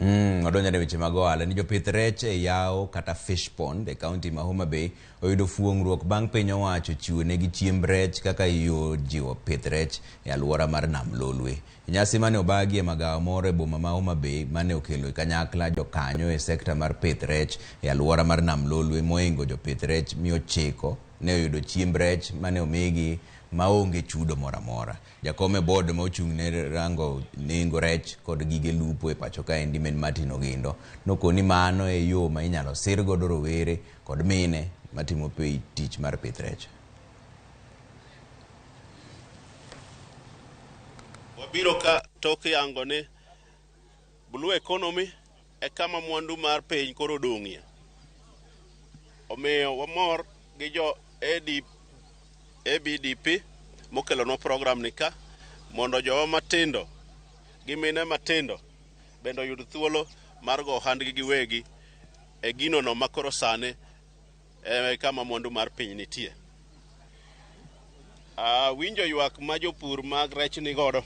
Wadonjo e weche mag ohala ni jopith rech e yawo kata fish pond e kaunti ma Homa Bay oyudo fuong'ruok bang' piny owacho chiwo negi chiemb rech kaka yo jiwo pith rech e alwora mar Nam Lolwe. Nyasi mane obagi e magawa moro e boma ma Homa Bay mane okelo kanyakla jokanyo e sekta mar pith rech e alwora mar Nam Lolwe moingo jopith rech 900 ne oyudo chiemb rech mane omigi maonge chudo moro amora. Jakom e board ma ochung' ne rango nengo rech kod gige lupo e pacho kaendi men Martin Ogindo nokoni mano e yo ma inyalo sir godo rowere kod mine matimo tich mar pith rech. Wabiro ka tok yango ni blue economy e kama mwandu mar piny koro odong'ie. Omiyo wamor gi jo ABDP mokelonwa program ni ka mondo jowa matindo gi mine matindo bende oyud thuolo mar go ohandgi giwegi e gino no makoro sani e kama mwandu mar piny nitie. Winjo ywak ma jopur mag rech ni godo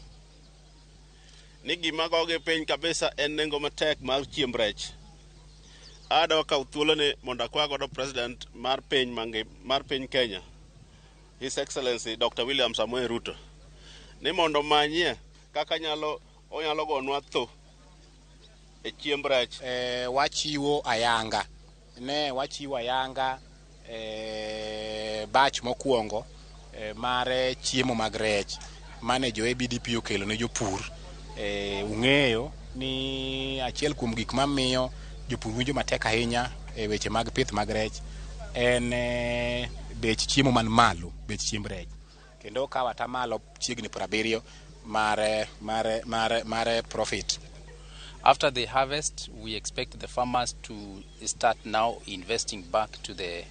ni gima gogi piny kabisa en nengo matek mar chiemb rech. Adwa kawo thuoloni mondo akwa godo president mar piny mar piny Kenya, His Excellency Dr. William Samoei Ruto, ni mondo omanyie kaka onyalo gonwa tho e chiemb rech. Wachiwo ayanga ne wachiwo ayanga batch mokwongo mar chiemo mag rech mane jo ABDP okelo ne jopur. Ung'eyo ni achiel kuom gik mamiyo jopur winjo matek ahinya e weche mag pith mag rech en bech chiemo man malo, bech chiemb rech, kendo okawo atamalo chiegni 70 mar profit. After the harvest, we expect the farmers to start now investing back to the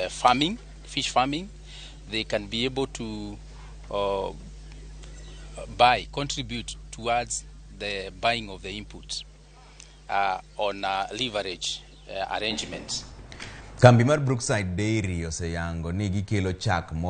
farming, fish farming. They can be able to buy, contribute towards the buying of the inputs on a leverage arrangement. Kambi mar Brookside Dairy oseyango ni gikelo chak moro